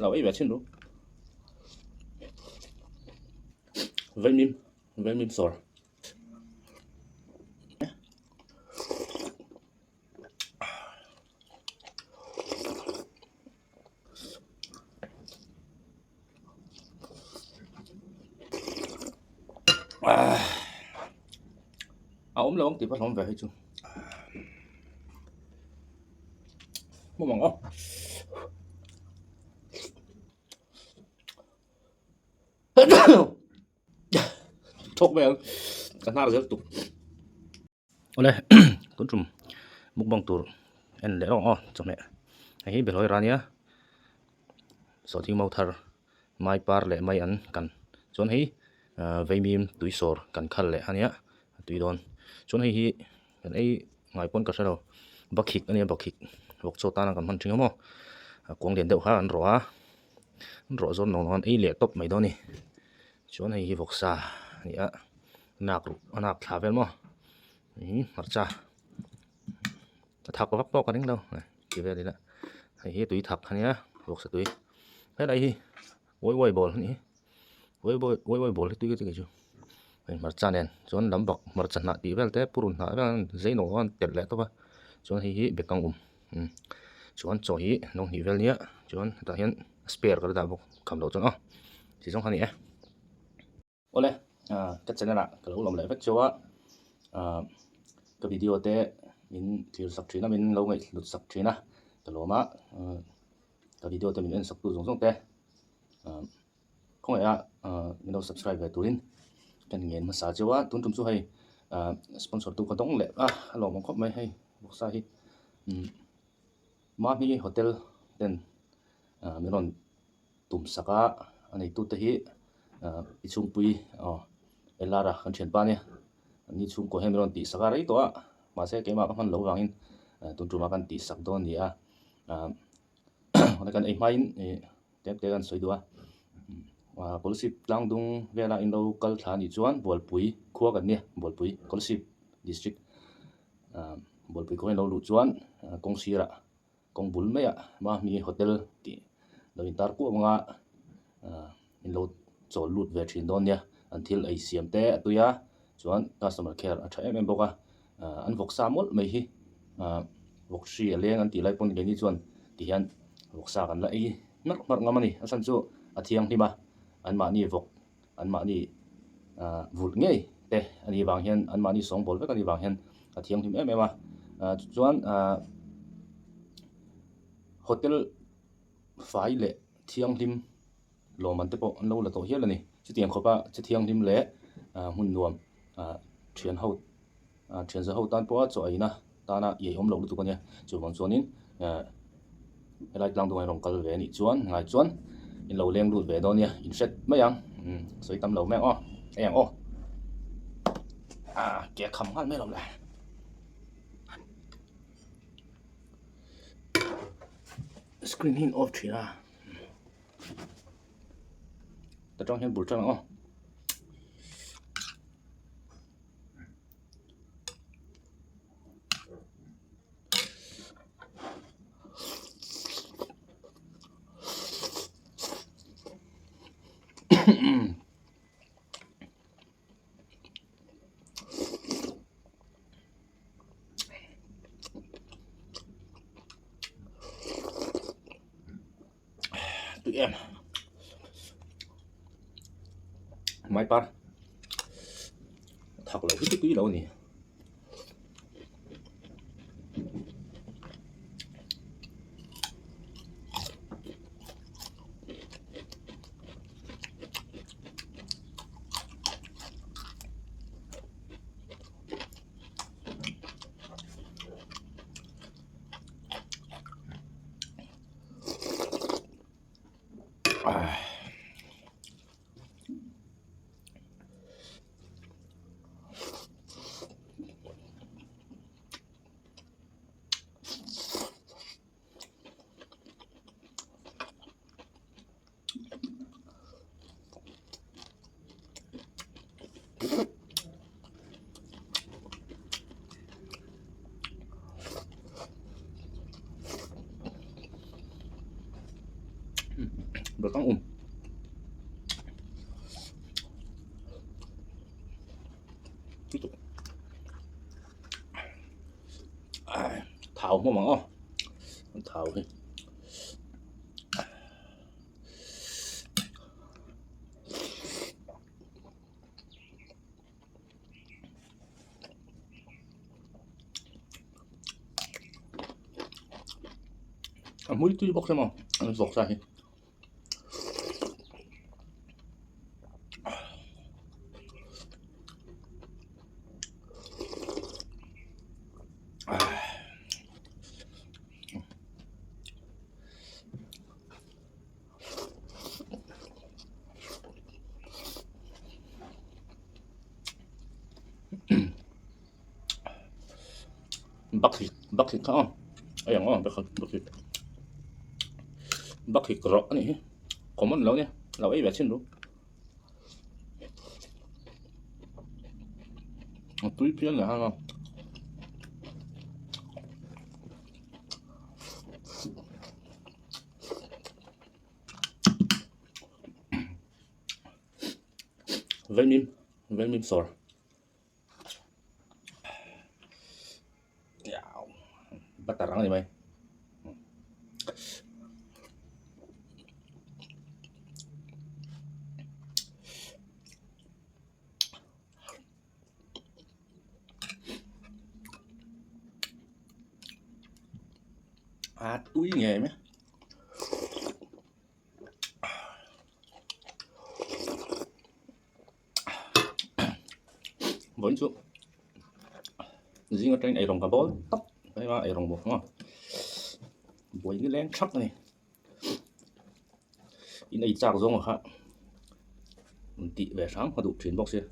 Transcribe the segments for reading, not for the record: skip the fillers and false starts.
Lo ei ve chhin ru. Vaimim vaimim sawr. A awm lo ang tih pawh hlawm ve hei chu hmawm ang aw thawk mai ang ka hnar zel tuk. Awle tun tum mukbang tur en leh rawng aw chawhmeh hei hi behlawi ra nia sawhthing mau thar mai par leh mai an kan chuan hei ah vaimim tui sawr kan khal leh ania a tui dawn chuan hei hi kan ei ngai pawn ka hre lo bakhik ania bakhik vawk chaw tana kan hman thin ang maw a kuang lian deuh kha an rawh a an rawh zawn nawng nawng an ei leh tawp mai dawn a ni chuan hei hi vawksa a ni a. Nak ruh a nak thla vel maw ih hmarcha a thak vak pawh ka ring lo ti vel ila hei hi tui thak ania vawksa tui helai hi uai uai bawl ani hi uai uai uai uai bawl hi tui ka ti kei chu hei hmarcha nen chuan lam bawk hmarcha hnah tih vel te purun hnah vel zei nawh a telh leh tawp a chuan hei hi bekang awm chuan chaw hi no hnih vel nia chuan hetah hian spare ka la dah bawk kham loh chuan aw ti zawng kha a ni e. Awle, ka channel ah ka lo lawm leh vek cheu a, ka video te min thlir sak thin a, min lo ngaihhlut sak thin a, ka lawm a, ka video te min en sak tu zawng zawng te khawngaih a min lo subscribe ve turin ka ngen hmasa cheu a, tun tum chu hei sponsor tu ka dawng leh a, a lawm ang khawp mai hei bawksa hi mahni hotel ten min rawn tum sak a a neitute hi ahh i chhungpui aw Elara kan thianpa ania ni chhungkaw hian min rawn tih sak a rei tawh a mahse keimah ka hman loh avangin tun tumah kan tih sak dawn a ni a ahh kan ei hmain ih tlem te kan sawi duh a ah Kolasib tlangdung vela in lo kal thla anih chuan Bualpui khua kan nia Bualpui Kolasib district ah Bualpui khua in lo luh chuan kawng sirah. Kawng bul maiah mahni hotel tih lo intar kuah anga ah in lo chawl lut ve thin dawn nia an thil ei siam te a tui a chuan customer care a tha em em bawk a ah an vawksa mawlh mai hi ah vawk hri a leng an tih lai pawn keini chuan ti hian vawksa kan la ei hmarh hmarh ngam a ni a chhan chu a thianghlim a anmahni vawk anmahni ah vulh ngei te a nih vang hian anmahni sawngbawl vek a nih vang hian a thianghlim em em a ah chuan ah hotel fai leh thianghlim lawmman te pawh an lo la tawh hial a ni chutiang khawpa che thianghlim leh ah hmun nuam ah thian ho ah thian za ho tan pawha chaw eina tana iai awm loh lutuk a nia chuvang chuanin eh helai tlang dawngah hian rawn kal ve anih chuan ngai chuan in lo leng lut ve dawn nia in hret mai ang umm sawi tam lo mai ang aw hei ang aw ah ke a kham nghal mai lo le screen hi an off thin a ta tang hian bul tan ang aw. Tụi em Mai par Thak lo hi tui lo a ni. rawt ang um. Thau hmawm ang aw an thau hi. A hmui tui bawk hlem a an vawk sa hi. Bakhik bakhik kha aw a yang aw bakhik bakhik bakhik rawh a nih hi common lo nia lo ei ve chhin ru a tui phian leh hang a. Vaimim vaimim sawr butter ang a ni mai. A tui ngei mai. Vawiin chu zing atangin eirawng ka bawl tawp mai a eirawng bawk maw buai nileng thak a ni in ei chak zawng kha tih ve hram ka duh thin bawk sia.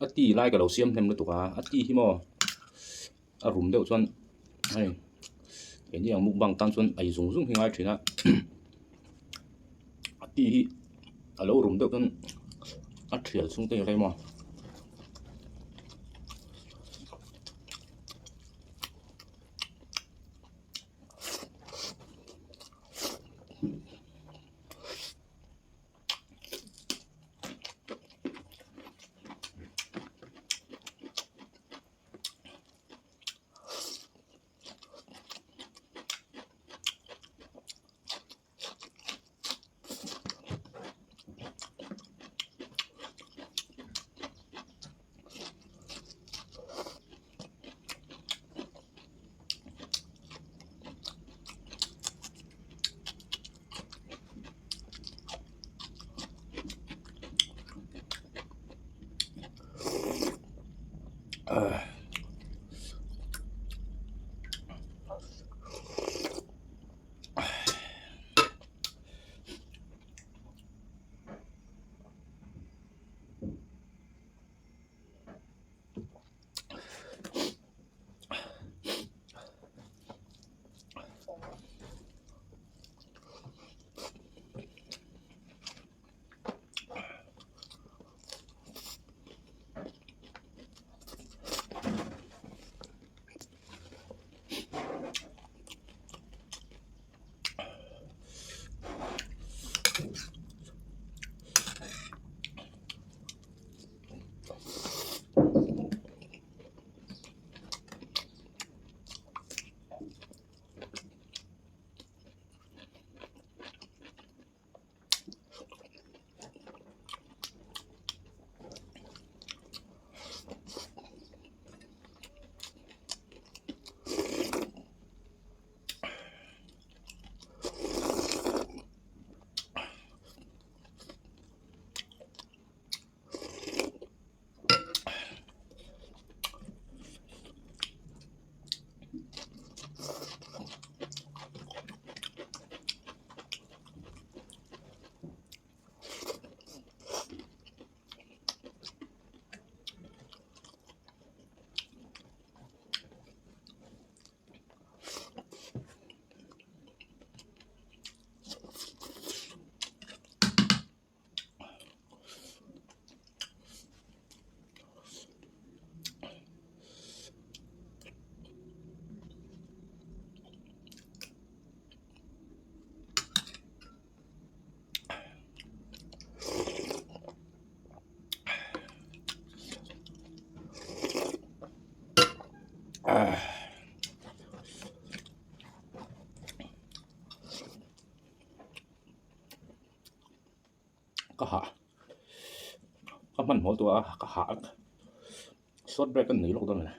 A ti lai ka lo siam hnem lutuk a a ti hi maw a rum deuh chuan hei keini ang mukbang tan chuan ei zung zung hi ngai thin a a ti hi a lo rum deuh chuan a thial chhung te hi rei maw. Ka hah ka hmanhmawh tawh a ka hah short break ka nei lawk dawn a ni.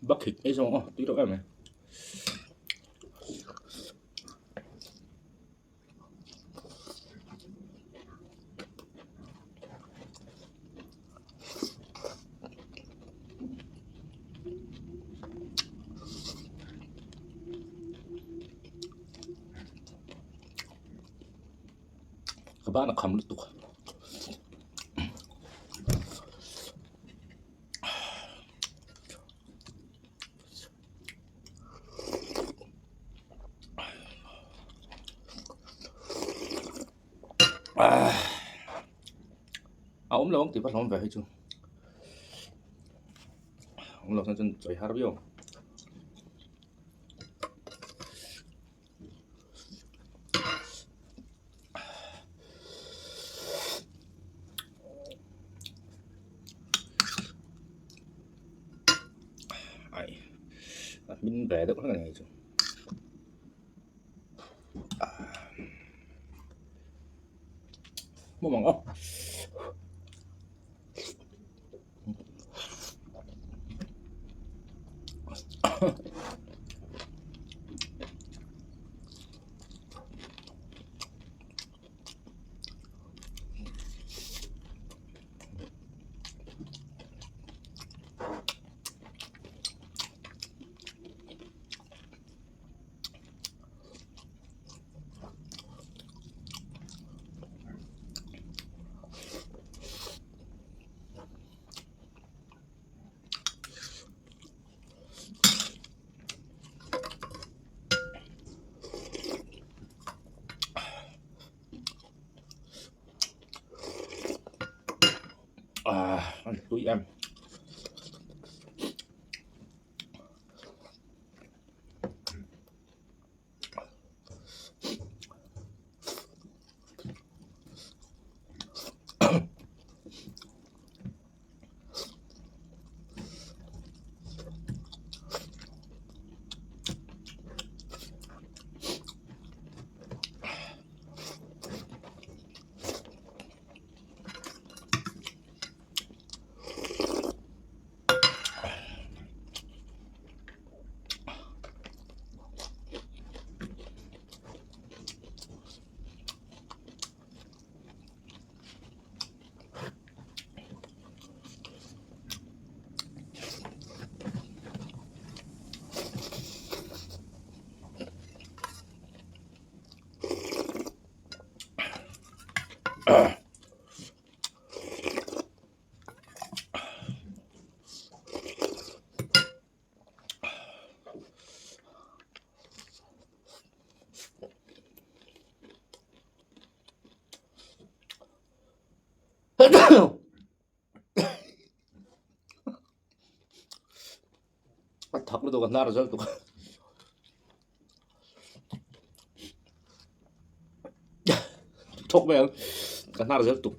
Bắc thịt ấy xong không? Tí nữa em này. Ka ban a kham lutuk. A awm lo ang tih va hlawm ve hei chu awm lo chuan chawi har viau ang. Ai a hmin ve deuh hlek a ni chu. Hmawm ang aw. Ah, an tui em. A thak lutuk a hnar a zal tuk a. Thawk mai ang ka hnar zel tuk.